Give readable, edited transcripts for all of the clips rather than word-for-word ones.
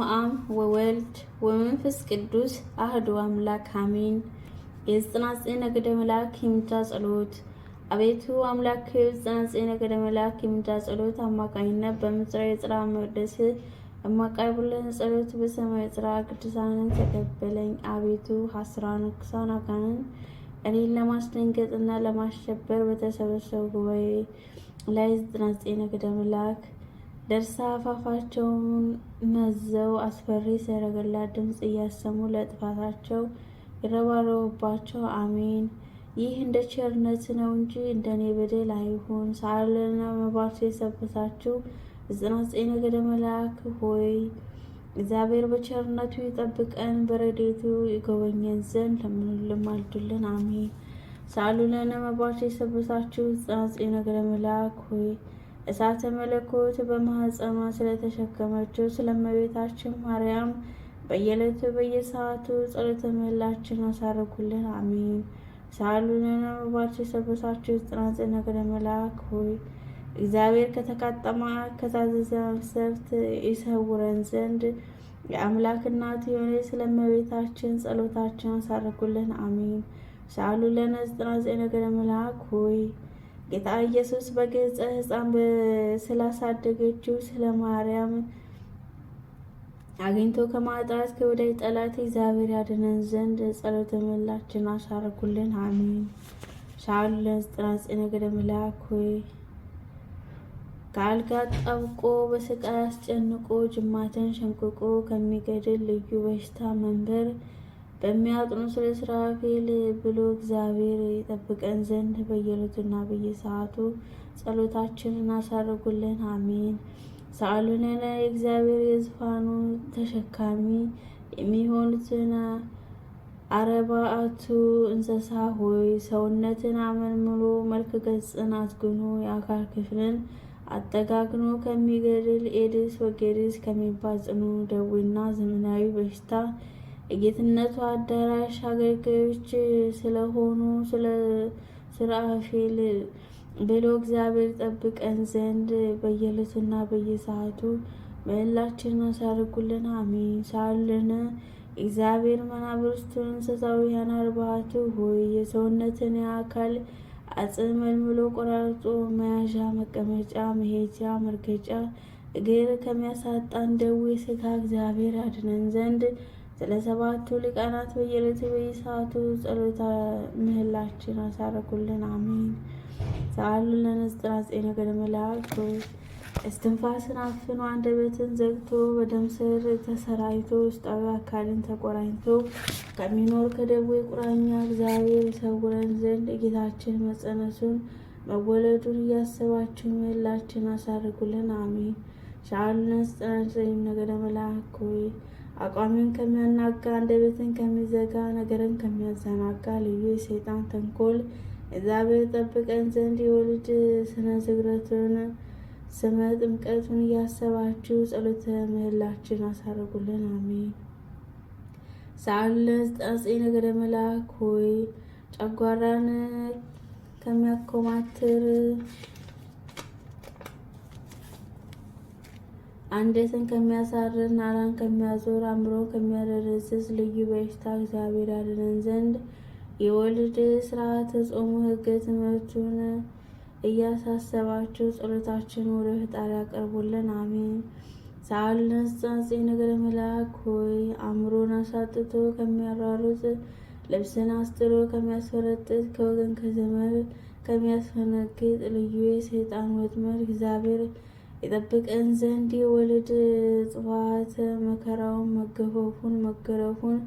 አብ ወወልድ ወመንፈስ ቅዱስ አህዱ አምላክ አሜን። የ99 ነገደ መልአክ የምልጃ ጸሎት። አቤቱ አምላክ የ99 ነገደ መልአክ የምልጃ ጸሎት አማካኝነት በምጽራዊ የጽርሐ መቅደስ የማቀርብልህን ጸሎት በሰማይ ጽርሐ ቅዱሳንን ተቀበለኝ። አቤቱ ሐስራን ርኩሳን አጋንንት እኔን ለማስደንገጥና ለማሸበር በተሰበሰቡ ጉባኤ ላይ 99 ነገደ መልአክ ደርሳ አፋፋቸውን መዘው አስፈሪ ሰረገላ ድምፅ እያሰሙ ለጥፋታቸው ይረባረቡባቸው። አሜን። ይህ እንደ ቸርነት ነው እንጂ እንደ እኔ በደል አይሁን። ሳልና መባርቶ የሰበሳችሁ 99 ነገደ መልአክ ሆይ እግዚአብሔር በቸርነቱ ይጠብቀን፣ በረድኤቱ ይጎበኘን ዘንድ ለምኑልን፣ ማልዱልን። አሜን። ሳሉ ለነ መባርቶ የሰበሳችሁ 99 ነገደ መልአክ ሆይ እሳተ መለኮት በማኅፀኗ ስለተሸከመችው ስለ እመቤታችን ማርያም በየዕለቱ በየሰዓቱ ጸሎተ ምህላችን አሳርጉልን። አሜን። ሳሉ ለነ መባርቶ የሰበሳችሁ 99 ነገደ መልአክ ሆይ እግዚአብሔር ከተቃጠማ ከታዘዘ መቅሰፍት ይሰውረን ዘንድ የአምላክ እናት የሆነ ስለ እመቤታችን ጸሎታችን አሳርጉልን። አሜን። ሳሉ ለነ 99 ነገደ መልአክ ሆይ ጌታ ኢየሱስ በገጸ ሕፃን ስላሳደገችው ስለ ማርያም አግኝቶ ከማጣት ከወዳጅ ጠላት እግዚአብሔር ያድነን ዘንድ ጸሎተ ምህላችን አሳርጉልን። አሜን። ሳሉ ለነ 99 ነገደ መልአክ ሆይ ከአልጋ ጠብቆ በስቃይ አስጨንቆ ጅማትን ሸምቅቆ ከሚገድል ልዩ በሽታ መንበር በሚያጥኑ ስለ ሱራፌል ብሎ እግዚአብሔር ይጠብቀን ዘንድ በየዕለቱና በየሰዓቱ ጸሎታችንን አሳርጉልን። አሜን። ሰአሉ ለነ የእግዚአብሔር የዙፋኑ ተሸካሚ የሚሆኑትን አርባዕቱ እንስሳ ሆይ ሰውነትን አመልምሎ መልክ ገጽን አዝግኖ የአካል ክፍልን አጠጋግኖ ከሚገድል ኤድስ ወጌድስ ከሚባል ጽኑ ደዌና ዘመናዊ በሽታ የጌትነቱ አዳራሽ አገልጋዮች ስለሆኑ ስለ ሱራፌል ብሎ እግዚአብሔር ጠብቀን ዘንድ በየዕለቱና በየሰዓቱ ምህላችንን አሳርጉልን። አሜን። ሳልን እግዚአብሔር መናብርቱን እንስሳውያን አርባዕቱ ሆይ የሰውነትን የአካል አጽም መልምሎ ቆራርጦ መያዣ፣ መቀመጫ፣ መሄጃ፣ መርገጫ እግር ከሚያሳጣን ደዌ ሥጋ እግዚአብሔር ያድነን ዘንድ ስለ ሰባቱ ሊቃናት በየዕለቱ በየሰዓቱ ጸሎተ ምህላችን አሳርጉልን። አሜን። ሰአሉ ለነ 99 ነገደ መልአክ እስትንፋስን አፍኖ አንደበትን ዘግቶ በደም ስር ተሰራይቶ ውስጣዊ አካልን ተቆራኝቶ ከሚኖር ከደዌ ቁራኛ እግዚአብሔር ይሰውረን ዘንድ ጌታችን መጸነሱን መወለዱን እያሰባችሁ ምህላችን አሳርጉልን። አሜን። ሰአሉ ለነ 99 ነገደ መልአክ ሆይ አቋምን ከሚያናጋ አንደበትን ከሚዘጋ ነገርን ከሚያዘናጋ ልዩ የሰይጣን ተንኮል እግዚአብሔር ጠብቀን ዘንድ የወልድ ስነ ዝግረቱን ስመ ጥምቀቱን እያሰባችሁ ጸሎተ ምህላችን አሳርጉልን። አሜን። ሰአሉ ለነ 99 ነገደ መልአክ ሆይ ጨጓራን ከሚያኮማትር አንጀትን ከሚያሳርር ናራን ከሚያዞር አእምሮን ከሚያደነዝዝ ልዩ በሽታ እግዚአብሔር ያድነን ዘንድ የወልድ ስርዓተ ጾሙ ሕገ ትምህርቱን እያሳሰባችሁ ጸሎታችን ወደ ፈጣሪ ያቀርቡልን። አሜን። ሰአሉ ለነ 99 ነገደ መልአክ ሆይ አእምሮን አሳጥቶ ከሚያሯሩጥ ልብስን አስጥሎ ከሚያስፈረጥጥ ከወገን ከዘመድ ከሚያስፈነግጥ ልዩ የሰይጣን ወጥመድ እግዚአብሔር የጠብቀን ዘንድ የወልድ ጽዋዕተ መከራውን መገፈፉን መገረፉን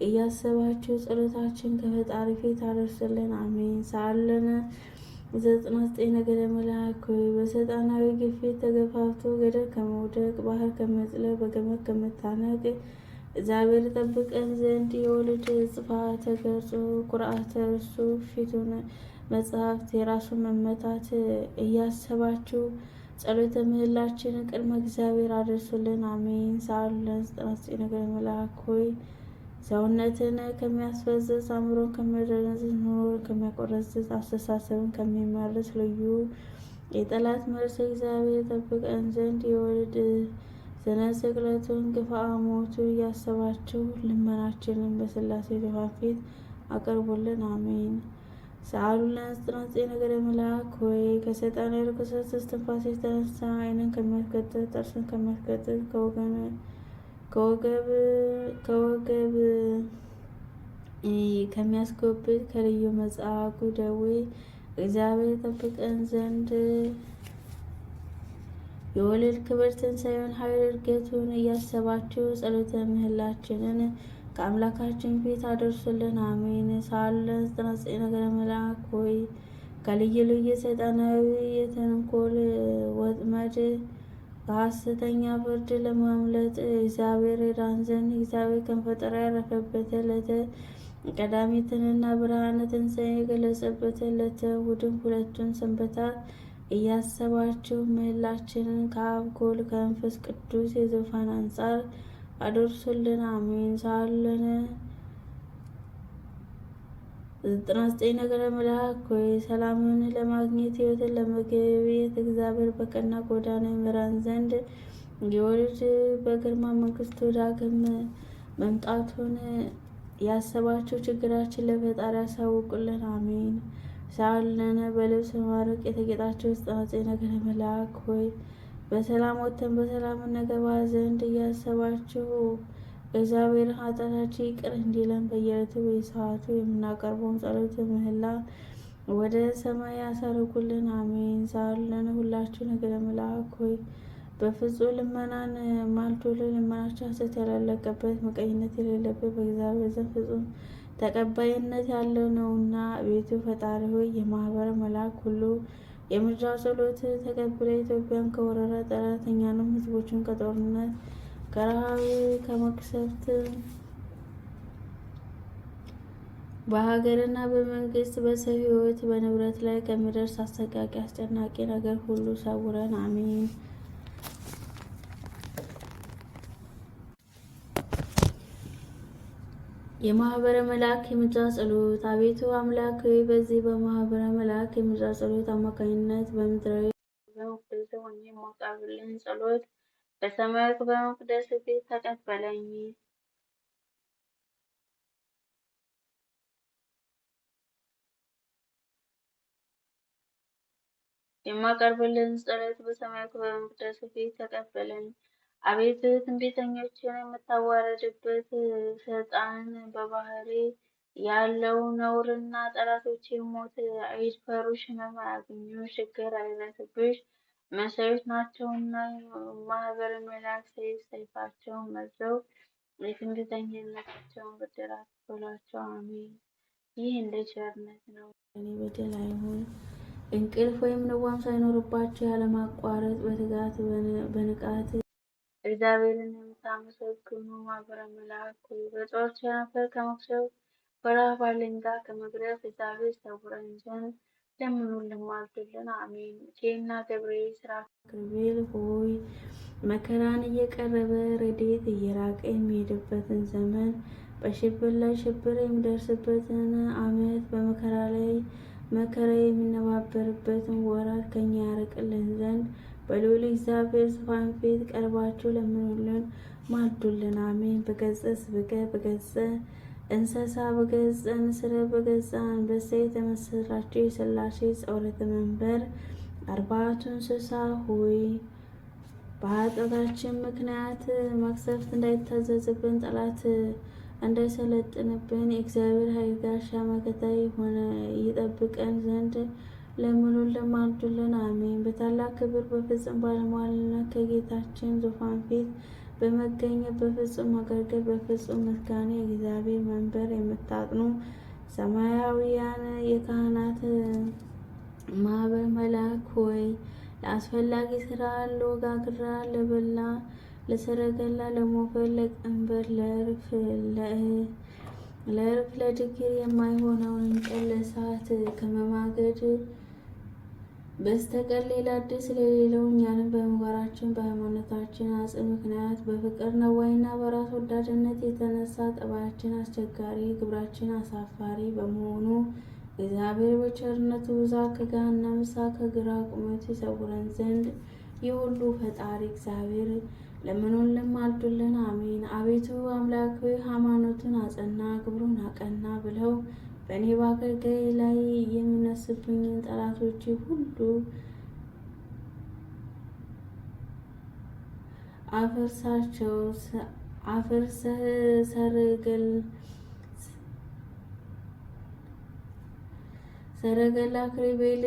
እያሰባችሁ ጸሎታችን ከፈጣሪ ፊት አደርስልን። አሜን። ሳለነ 99 ነገደ መልአክ ሆይ በሰይጣናዊ ግፊት ተገፋፍቶ ገደል ከመውደቅ ባህር ከመጥለቅ በገመድ ከመታነቅ እግዚአብሔር ጠብቀን ዘንድ የወልድ ጽፋተ ገጹ ኩርዓተ እርሱ ፊቱን መጽሐፍት የራሱን መመታት እያሰባችሁ ጸሎተ ምህላችንን ቅድመ እግዚአብሔር አድርሱልን። አሜን። ሰአሉ ለነ 99 ነገደ መልአክ ሆይ ሰውነትን ከሚያስፈዝዝ አእምሮን ከሚያደነዝዝ ኑሮን ከሚያቆረዝዝ አስተሳሰብን ከሚመርስ ልዩ የጠላት መርዝ እግዚአብሔር ጠብቀን ዘንድ የወልድ ስነ ስቅለቱን ግፍአ ሞቱ እያሰባችሁ ልመናችንን በሥላሴ ዙፋን ፊት አቅርቡልን። አሜን። ሰአሉ ለነ 99 ነገደ መልአክ ሆይ ከሰይጣን ርኩሰት እስትንፋስ የተነሳ ዓይንን ከሚያስቀጥል ጥርስን ከሚያስቀጥል ከወገብ ከሚያስጎብጥ ከልዩ መጻጉዕ ደዌ እግዚአብሔር ጠብቀን ዘንድ የወልድ ክብር ትንሣኤውን ኃይል እድገቱን እያሰባችሁ ጸሎተ ምህላችንን ከአምላካችን ፊት አደርሱልን። አሜን። ሰአሉ ለነ 99 ነገደ መልአክ ሆይ ከልዩ ልዩ ሰይጣናዊ የተንኮል ወጥመድ ከሐሰተኛ ፍርድ ለማምለጥ እግዚአብሔር ይራን ዘንድ እግዚአብሔር ከንፈጠራ ያረፈበት ዕለተ ቀዳሚትንና ብርሃነ ትንሣኤ የገለጸበት ዕለተ እሑድን ሁለቱን ሰንበታት እያሰባችሁ ምህላችንን ከአብ ከወልድ ከመንፈስ ቅዱስ የዙፋን አንጻር አድርሱልን። አሜን። ሰአሉ ለነ 99 ነገደ መልአክ ሆይ ሰላምን ለማግኘት ሕይወትን ለመገብየት እግዚአብሔር በቀና ጎዳና ይመራን ዘንድ የወልድ በግርማ መንግስቱ ዳግም መምጣቱን ያሰባችሁ ችግራችን ለፈጣሪ ያሳውቁልን። አሜን። ሰአሉ ለነ በልብስ ማረቅ የተጌጣችሁ 99 ነገደ መልአክ ሆይ በሰላም ወጥተን በሰላም እንገባ ዘንድ እያሰባችሁ እግዚአብሔር ኃጢአታችን ይቅር እንዲለን በየዕለቱ በየሰዓቱ የምናቀርበውን ጸሎተ ምህላ ወደ ሰማይ ያሳርጉልን። አሜን። ሰአሉ ለነ ሁላችሁ ነገደ መልአክ ሆይ በፍጹም ልመናን ማልዶልን ልመናችሁ ሐሰት ያላለቀበት ምቀኝነት የሌለበት በእግዚአብሔር ዘንድ ፍጹም ተቀባይነት ያለው ነውና፣ አቤቱ ፈጣሪ ሆይ የማህበረ መልአክ ሁሉ የምልጃ ጸሎት ተቀብለ ኢትዮጵያን ከወረራ ጠላት እኛንም ሕዝቦችን ከጦርነት ከረሃብ ከመቅሰፍት በሀገርና በመንግስት በሰው ሕይወት በንብረት ላይ ከሚደርስ አሰቃቂ አስጨናቂ ነገር ሁሉ ሰውረን። አሜን። የማህበረ መልአክ የምልጃ ጸሎት። አቤቱ አምላክ ሆይ በዚህ በማህበረ መልአክ የምልጃ ጸሎት አማካኝነት በምድራዊ በመቅደስ ሆኜ የማቀርብልህን ጸሎት በሰማያዊ በመቅደስ ፊት ተቀበለኝ። የማቀርብልህን ጸሎት በሰማያዊ በመቅደስ ፊት ተቀበለኝ። አቤቱ ትዕቢተኞችን የምታዋርድበት ሰይጣንን በባህሪ ያለው ነውርና ጠላቶቼ ሞት አይድፈሩሽ፣ ሕመም አያግኙሽ፣ ችግር አይድረስብሽ። መሰዊት ናቸውና ማህበረ መላእክት ሰይፍ ሰይፋቸውን መዘው የትዕቢተኝነታቸውን ብድራት ክፈሏቸው። አሜን። ይህ እንደ ቸርነት ነው፣ እኔ በደል አይሁን። እንቅልፍ ወይም ንዋም ሳይኖርባቸው ያለማቋረጥ በትጋት በንቃት እግዚአብሔርን የምታመሰግኑ ማህበረ መላእክት ሆይ በጦር ቸነፈር ከመቅሰፍት በረሃብ አለንጋ ከመግረፍ እግዚአብሔር ይሰውረን ዘንድ ለምኑልን ማልዱልን። አሜን። ሚካኤልና ገብርኤል ኪሩቤል ሆይ መከራን እየቀረበ ረድኤት እየራቀ የሚሄድበትን ዘመን በሽብር ላይ ሽብር የሚደርስበትን ዓመት በመከራ ላይ መከራ የሚነባበርበትን ወራት ከኛ ያርቅልን ዘንድ በልዑል እግዚአብሔር ዙፋን ፊት ቀርባችሁ ለምኑልን ማልዱልን። አሜን። በገጸ ስብከ በገጸ እንስሳ በገጸ ንስር በገጸ አንበሳ የተመሰላችሁ የሥላሴ ጸውረተ መንበር አርባዕቱ እንስሳ ሆይ በኃጢአታችን ምክንያት መቅሰፍት እንዳይታዘዝብን ጠላት እንዳይሰለጥንብን የእግዚአብሔር ኃይል ጋሻ መከታ ሆነ ይጠብቀን ዘንድ ለምኑልን ማልዱልን። አሜን። በታላቅ ክብር በፍጹም ባለሟልነት ከጌታችን ዙፋን ፊት በመገኘት በፍጹም ማገልገል በፍጹም ምስጋና የእግዚአብሔር መንበር የምታጥኑ ሰማያውያን የካህናት ማህበር መልአክ ሆይ ለአስፈላጊ ስራ ለወጋግራ ለበላ ለሰረገላ ለሞፈር ለቀንበር ለእርፍ ለድግር የማይሆነውን እንጨት ለእሳት ከመማገድ በስተቀር ሌላ አዲስ ስለሌለው እኛንም በምግባራችን በሃይማኖታችን አጽም ምክንያት በፍቅር ነዋይና በራስ ወዳድነት የተነሳ ጠባያችን አስቸጋሪ ግብራችን አሳፋሪ በመሆኑ እግዚአብሔር በቸርነቱ ብዛት ከገሃነመ እሳት ከግራ ቁመት ይሰውረን ዘንድ የሁሉ ፈጣሪ እግዚአብሔር ለምኑልን ማልዱልን፣ አሜን። አቤቱ አምላክ ሆይ ሃይማኖቱን አጸና ግብሩን አቀና ብለው በእኔ በአገልጋይ ላይ የሚነስብኝን ጠላቶች ሁሉ አፍርሳቸው። አፍርሰህ ሰረገላ ክሪቤል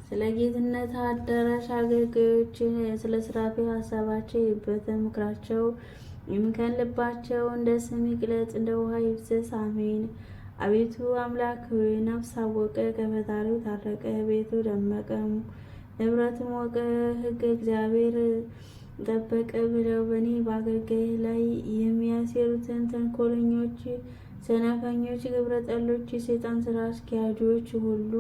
ስለ ጌትነት አዳራሽ አገልጋዮች ስለ ስራፊ ሀሳባቸው ይበተን ምክራቸው የሚከልባቸው እንደ ስም ይቅለጥ እንደ ውሃ ይፍሰስ። አሜን። አቤቱ አምላክ ሆይ ነፍስ አወቀ ከፈጣሪው ታረቀ፣ ቤቱ ደመቀ ንብረቱ ሞቀ፣ ሕገ እግዚአብሔር ጠበቀ ብለው በእኔ በአገልጋይ ላይ የሚያሴሩትን ተንኮለኞች፣ ሰነፈኞች፣ ግብረ ጠሎች፣ የሰይጣን ስራ አስኪያጆች ሁሉ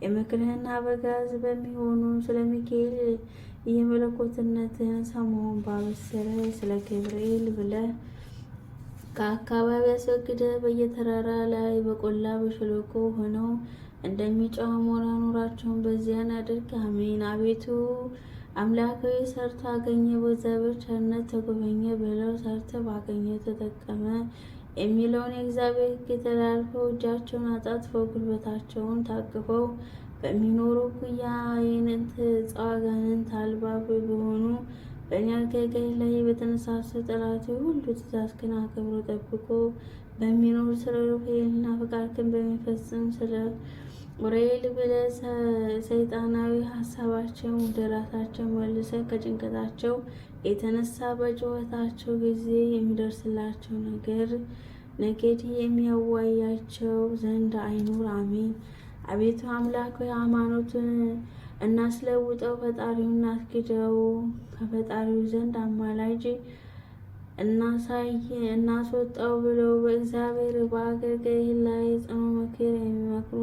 የምክርህና አበጋዝ በሚሆኑ ስለ ሚካኤል የመለኮትነትን ሰሞን ባበሰረ ስለ ገብርኤል ብለህ ከአካባቢ አስወግደ በየተራራ ላይ በቆላ በሸለቆ ሆነው እንደሚጮህ አሞራ ኑሯቸውን በዚያን አድርግ። አሜን። አቤቱ አምላክ ሆይ ሰርቶ አገኘ፣ በእግዚአብሔር ቸርነት ተጎበኘ ብለው ሰርተ ባገኘ ተጠቀመ የሚለውን የእግዚአብሔር ሕግ ተላልፈው እጃቸውን አጣጥፈው ጉልበታቸውን ታቅፈው በሚኖሩ ኩያ አይነት ጸዋጋንንት አልባ በሆኑ በእኔ አገልጋይ ላይ በተነሳሱ ጠላት ሁሉ ትእዛዝህን አክብሮ ጠብቆ በሚኖር ስለ ሩፋኤልና ፈቃድህን በሚፈጽም ስለ ኡራኤል ብለህ ሰይጣናዊ ሀሳባቸውን ወደ ራሳቸው መልሰህ ከጭንቀታቸው የተነሳ በጩኸታቸው ጊዜ የሚደርስላቸው ነገር ነገድ የሚያዋያቸው ዘንድ አይኑር። አሜን። አቤቱ አምላክ ሆይ ሃይማኖቱን እናስለውጠው፣ ፈጣሪውን እናስክደው፣ ከፈጣሪው ዘንድ አማላጅ እናሳይ እናስወጣው ብለው በእግዚአብሔር በአገልጋይህ ላይ ጽኑ ምክር የሚመክሩ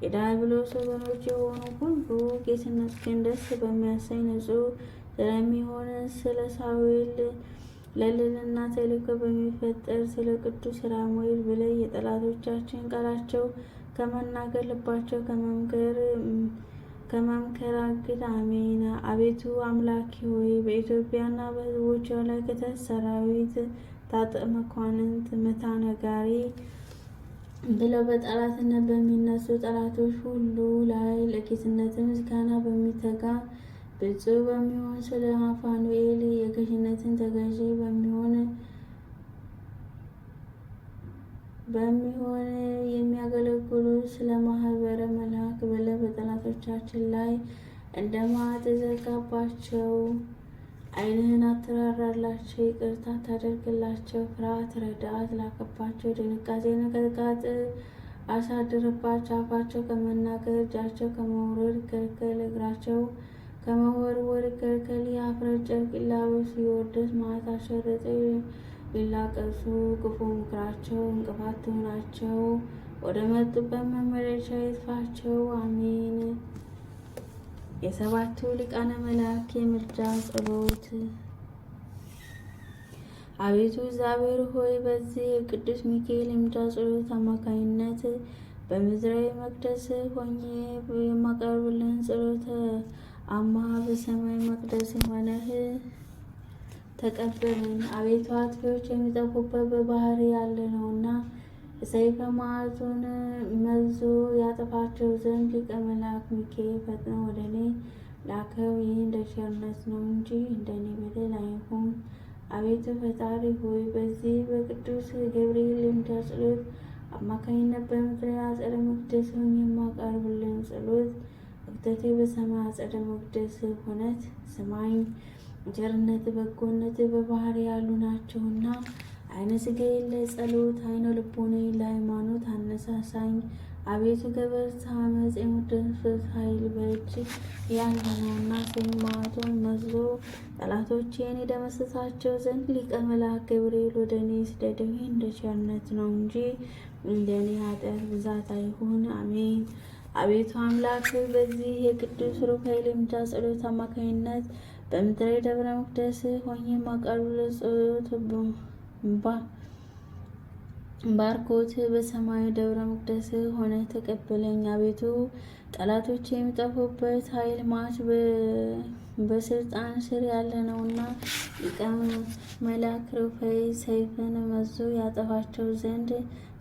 የዲያብሎስ ወገኖች የሆኑ ሁሉ ጌትነትህን ደስ በሚያሰኝ ንጹሕ ስለሚሆን ስለ ሳሙኤል ለልዕልና ተልእኮ በሚፈጠር ስለ ቅዱስ ራሙኤል ብለህ የጠላቶቻችን ቃላቸው ከመናገር ልባቸው ከመምከር አግድ። አሜን። አቤቱ አምላኬ ሆይ በኢትዮጵያና በሕዝቦቿ ላይ ክተት ሰራዊት ታጠቅ መኳንንት ምታ ነጋሪ ብለው በጠላትነት በሚነሱ ጠላቶች ሁሉ ላይ ለጌትነት ምስጋና በሚተጋ ብፁዕ በሚሆን ስለ ፋኑኤል የገዥነትን ተገዢ በሚሆን የሚያገለግሉ ስለ ማህበረ መልአክ ብለህ በጠላቶቻችን ላይ እንደ ማጥ ዘርጋባቸው። ዓይንህን አትራራላቸው፣ ይቅርታ ታደርግላቸው። ፍርሃት ረድኤት ላከባቸው፣ ድንጋጤን ቅጥቃጥ አሳድርባቸው። አፋቸው ከመናገር እጃቸው ከመውረድ ከልከል፣ እግራቸው ከመወርወር ከልከል። የኀፍረት ጨርቅ ይላበሱ፣ የውርደት መዓት አሸርጠው ይላቀሱ። ክፉ ምክራቸው እንቅፋት ትሁናቸው፣ ወደ መጡበት መመለሻ ይጥፋቸው። አሜን። የሰባቱ ሊቃነ መላእክት የምልጃ ጸሎት። አቤቱ እግዚአብሔር ሆይ በዚህ የቅዱስ ሚካኤል የምልጃ ጸሎት አማካኝነት በምድራዊ መቅደስ ሆኜ የማቀርብልህን ጸሎተ አምሃ በሰማይ መቅደስ ሆነህ ተቀበለኝ። አቤቱ አጥፊዎች የሚጠፉበት በባህር ያለ ነውና ሰይፈ መዓቱን መዞ ያጠፋቸው ዘንድ ሊቀ መላእክት ሚካኤል ፈጥኖ ወደ እኔ ላከው። ይህ እንደ ቸርነት ነው እንጂ እንደ እኔ በደል አይሁን። አቤቱ ፈጣሪ ሆይ በዚህ በቅዱስ ገብርኤል የምልጃ ጸሎት አማካኝነት በምድር አጸደ መቅደስ ሆኜ የማቀርብልን ጸሎት እክተቴ በሰማይ አጸደ መቅደስ ሆነት ስማኝ። ቸርነት በጎነት በባህር ያሉ ናቸውና ዓይነ ሥጋዬን ለጸሎት ዓይነ ልቦናዬን ለሃይማኖት አነሳሳኝ። አቤቱ ገበርተ ዓመፅ የመደምሰስ ኃይል በእጅ ያለ ነውና ሰይፍ መዝዞ ጠላቶቼን የደመሰሳቸው ዘንድ ሊቀ መላእክት ገብርኤል ወደ እኔ ስደደው። እንደ ቸርነት ነው እንጂ እንደ እኔ ኃጢአት ብዛት አይሁን። አሜን። አቤቱ አምላክ በዚህ የቅዱስ ሩፋኤል የምልጃ ጸሎት አማካኝነት በምድረ ደብረ መቅደስ ሆኜ የማቀርብልህ ጸሎት ባርኮት በሰማዩ ደብረ መቅደስ ሆነ ተቀበለኝ። አቤቱ ጠላቶች የሚጠፉበት ኃይል መዓት በስልጣን ስር ያለ ነውና ሊቀ መላእክት ሩፋኤል ሰይፍን መዞ ያጠፋቸው ዘንድ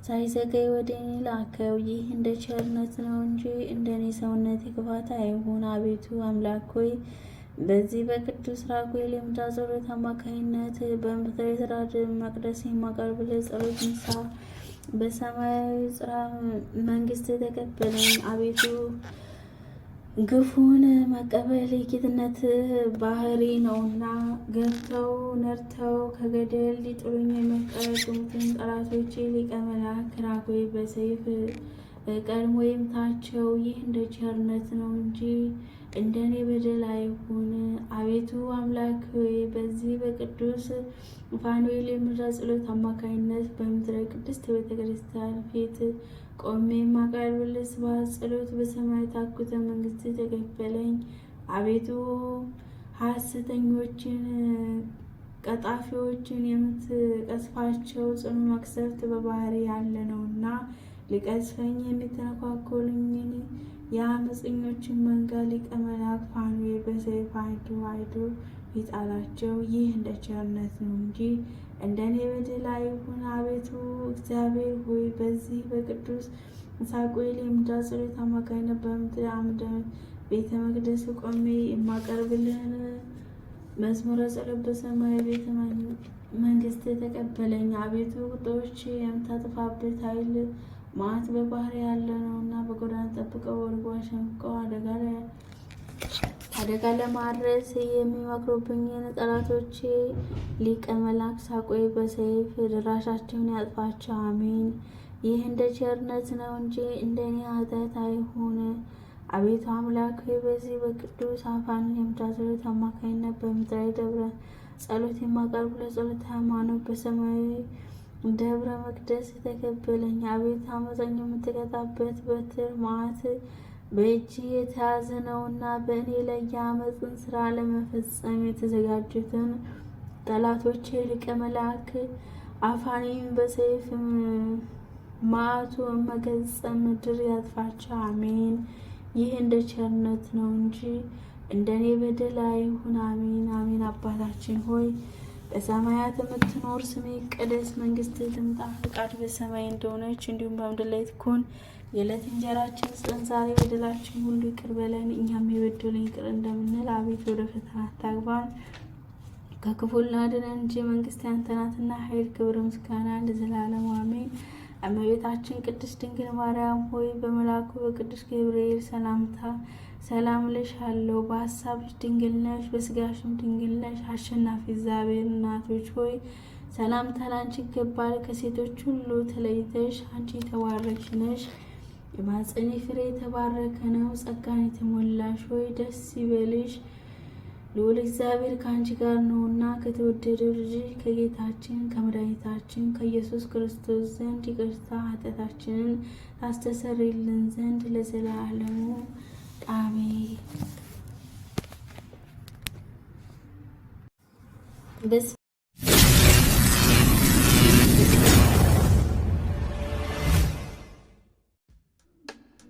ሳይዘገይ ወደ እኔ ላከው። ይህ እንደ ቸርነት ነው እንጂ እንደ እኔ ሰውነት ክፋት አይሁን። አቤቱ አምላክ ሆይ፣ በዚህ በቅዱስ ራጉኤል የምልጃ ጸሎት አማካኝነት በምድረ መቅደስ የማቀርብልህ ጸሎት ንሳ በሰማያዊ ጽርሐ መንግስት ተቀበለኝ። አቤቱ፣ ግፉን መቀበል የጌትነት ባህሪ ነውና፣ ገብተው ነርተው ከገደል ሊጥሉኝ የሚያቀረቅሙትን ጠላቶቼ ሊቀ መላእክት ራጉኤል በሰይፍ ቀድሞ ይምታቸው። ይህ እንደ ቸርነት ነው እንጂ እንደ እኔ በደል አይሁን። አቤቱ አምላክ ሆይ፣ በዚህ በቅዱስ ፋኑኤል የምልጃ ጸሎት አማካኝነት በምድረ ቅድስት ቤተ ክርስቲያን ፊት ቆሜ የማቀርብልህ ስብሐት ጸሎት በሰማይ ታኩተ መንግስት ተቀበለኝ። አቤቱ፣ ሐሰተኞችን ቀጣፊዎችን የምትቀስፋቸው ጽኑ መቅሰፍት በባህሪ ያለ ነውና፣ ሊቀስፈኝ የሚተነኳኮሉኝን የአመፀኞችን መንጋ ሊቀ መላእክት ፋኑኤል በሰይፍ አይቶ አይቶ ይጣላቸው። ይህ እንደ ቸርነት ነው እንጂ እንደ እኔ በደል አይሁን። አቤቱ እግዚአብሔር ሆይ፣ በዚህ በቅዱስ ሳቁኤል የምልጃ ጸሎት አማካኝነት በምድር አምደ ቤተ መቅደስ ቆሜ የማቀርብልህን መዝሙረ ጸሎት በሰማይ ቤተ መንግስት ተቀበለኝ። አቤቱ፣ ቁጣዎች የምታጥፋበት ኃይል መዓት በባህር ያለ ነው እና በጎዳና ጠብቀው ወርጓ ሸምቀው አደጋ ለማድረስ የሚመክሩብኝን ጠላቶቼ ሊቀ መላእክት ሳቁኤል በሰይፍ ድራሻቸውን ያጥፋቸው። አሜን። ይህ እንደ ቸርነት ነው እንጂ እንደ እኔ ኃጢአት አይሁን። አቤቱ አምላክ ሆይ፣ በዚህ በቅዱስ አፋን የምልጃ ጸሎት አማካኝነት በምድራዊ ደብረ ጸሎት የማቀርብ ለጸሎት ሃይማኖት በሰማያዊ ደብረ መቅደስ የተቀበለኝ። አቤቱ፣ አመፀኛ የምትቀጣበት በትር መዓት በእጅ የተያዘ ነውና፣ በእኔ ላይ የአመፅን ስራ ለመፈጸም የተዘጋጁትን ጠላቶች ሊቀ መልአክ አፋኒን በሰይፍ መዓቱ መገጸ ምድር ያጥፋቸው። አሜን። ይህ እንደ ቸርነት ነው እንጂ እንደ እኔ በደል አይሁን። አሜን አሜን። አባታችን ሆይ፣ በሰማያት የምትኖር፣ ስምህ ይቀደስ፣ መንግስትህ ትምጣ፣ ፈቃድህ በሰማይ እንደሆነች እንዲሁም በምድር ላይ ትኩን። የዕለት እንጀራችንን ስጠን ዛሬ፣ በደላችን ሁሉ ይቅር በለን እኛም የበደሉንን ይቅር እንደምንል፣ አቤት ወደ ፈተና አታግባን፣ ከክፉ አድነን እንጂ መንግስት ያንተ ናትና፣ ኃይል፣ ክብር፣ ምስጋና ለዘላለሙ አሜን። እመቤታችን ቅድስት ድንግል ማርያም ሆይ፣ በመልአኩ በቅዱስ ገብርኤል ሰላምታ ሰላም እልሻለሁ። በሀሳብሽ ድንግል ነሽ፣ በስጋሽም ድንግል ነሽ። አሸናፊ እግዚአብሔር እናቶች ሆይ፣ ሰላምታ ላንቺ ይገባል። ከሴቶች ሁሉ ተለይተሽ አንቺ የተባረክሽ ነሽ። የማኅፀንሽ ፍሬ የተባረከ ነው። ጸጋን የተሞላሽ ሆይ፣ ደስ ይበልሽ፣ ልዑል እግዚአብሔር ከአንቺ ጋር ነውና፣ ከተወደደው ልጅሽ ከጌታችን ከመድኃኒታችን ከኢየሱስ ክርስቶስ ዘንድ ይቅርታ ኃጢአታችንን ታስተሰርይልን ዘንድ ለዘላለሙ አሜን።